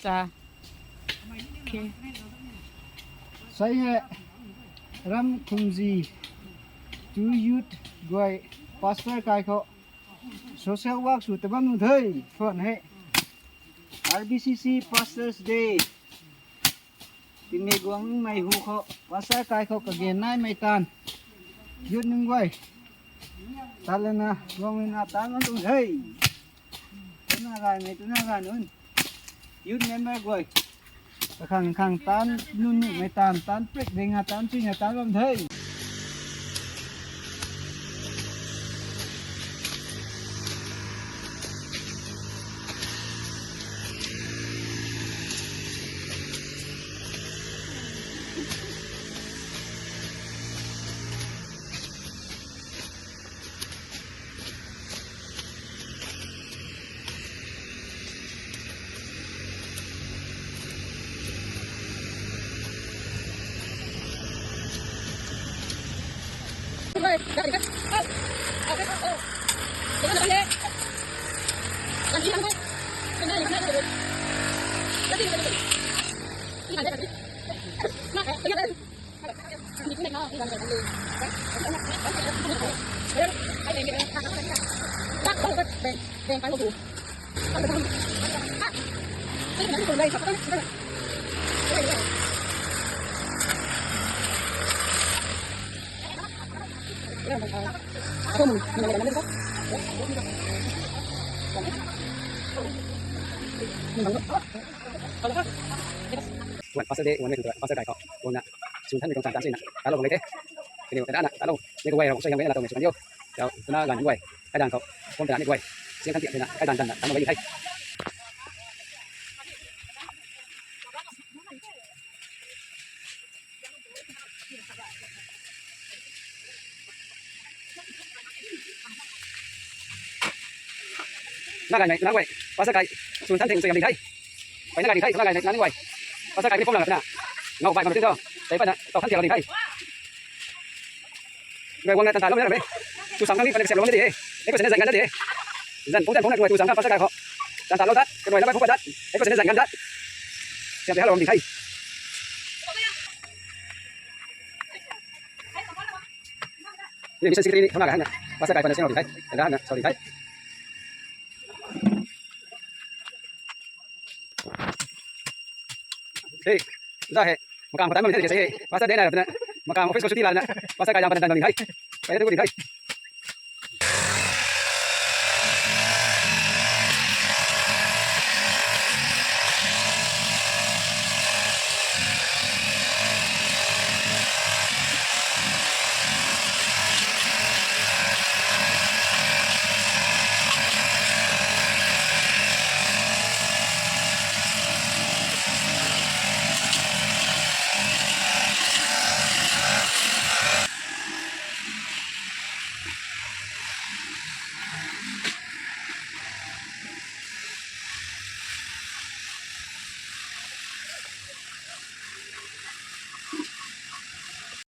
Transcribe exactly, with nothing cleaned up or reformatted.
Ta. Okay. Sai he Ram Khumzi tu youth guay pastor kai khou social work sw tabam nu thei khwan he R B C C Pastors Day. Timei guang mei hu khou pastor kai khou kagen nai mei tan youth nunc guay. Talana guang na tan man tung thei. Tuna gai mei tuna gai nun. Youth member guay. Kakhang khang tan nun nu mei tan tan prik ding a tan chui na tan bam thei. Pastor Day, one way to pastor kai khou, wang na, sun than mi tuang tan tan sina, talo bang the. Kini tana, talo, ni guay rong, so yang guay na talo ni sukan yo. Tau, tuna gan guay, kai dan khou, pom tana ni guay, siang kan tiak sina, kai dan dan na, talo bang the. Na gai nai, na guay, pastor kai, sun than ting sui am ding the. Pai na gai ding the, na gai nai, na ni guay. Pastor kai ni pom lang na. Ngau bai ngau ding tho. Tei pa na, tau than tiak ding the. Gai wang na tan ta lo na be. Tu sang ni pa na sep lo na di. Ei ko sene zan gan na di. Zan, pung zan pung na tu tu sang kan pastor kai khou. Tan ta lo dat, ka noi la bai pung pa dat. Ei ko sene zan gan dat. Sep de ha lo ding the. Ni mission secretary ni thona ga na. Pastor kai pa na seng lo ding the. Ga na, sorry the. Hey, da he. Makam khatai mam the he. Pastor Day na, makam office khou chuti la na. Pastor kai jang pa na dan ding the. Kai tu ding the.